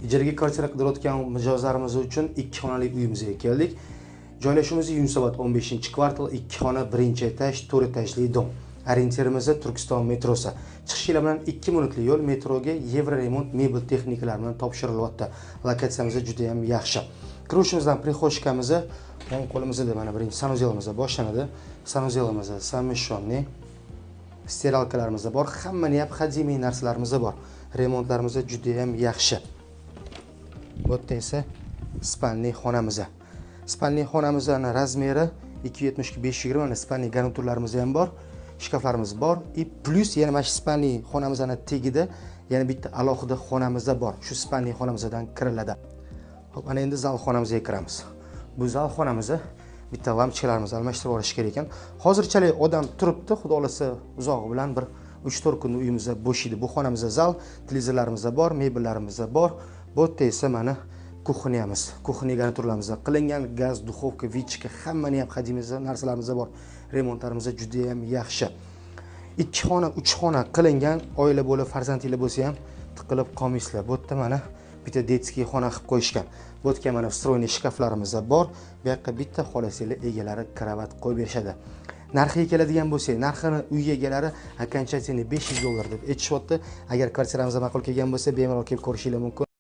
Ijaraga kvartira qidirayotgan mijozlarimiz uchun ikki xonali uyimizga keldik. Joylashuvimiz Yunusobod, 15-kvartal, ikki xona, birinchi etaj, to'rt etajli дом. Ориентир imiz Turkiston metrosi. Chiqishinglar bilan 2 minutlik yo'l metroga. Евроремонт mebel texnikalari bilan topshirilyapti. Lokatsiyamiz juda ham yaxshi. Kirishimizdan прихожка miz o'ng qo'limizda, mana birinchi санузел imiz boshlanadi. Санузел imiz совмещенный, стиралка larimiz bor, hamma необходимый narsalarimiz bor. Remontlarimiz juda ham yaxshi. Bu yerda esa спальный xonamiz. Спальный xonamizni размер i 270 520. Mana спальный garniturlarimiz ham bor, shkaflarimiz bor. И плюс yana mana shu спальный xonamizni tagida yana bitta alohida xonamiz bor. Shu спальный xonamizdan kiriladi. Ho'p, ana endi zal xonamizga kiramiz. Bu zal xonamizni bitta lampochkalarimizni almashtirib olish kerak ekan. Hozirchalik odam turibdi, xudo xohlasa, uzog'i bilan bir 3-4 kunda uyimizda bo'shaydi. Bu xonamizda zal, televizorlarimiz bor, mebellarimiz bor. Bu yerda esa mana кухня miz. Кухня garniturlarimiz qilingan, gaz, духовка, вичка, hamma необходимый narsalarimiz bor. Remontlarimiz juda ham yaxshi. Ikki xona, uch xona qilingan. Oila bo'lib, farzandinglar bo'lsa ham, tiqilib qolmaysizlar. Bu yerda mana bitta детский xona qilib qo'yishgan. Bu yerga mana встроенный shkaflarimiz bor. Bu yoqqa bitta xohlasanglar, egalari kravat qo'yib berishadi. Narxiga keladigan bo'lsak, narxini uy egalari окончательный 500 dollar deb aytishyapti. Agar kvartiramiz ma'qul kelgan bo'lsa, bemalol kelib ko'rishinglar mumkin.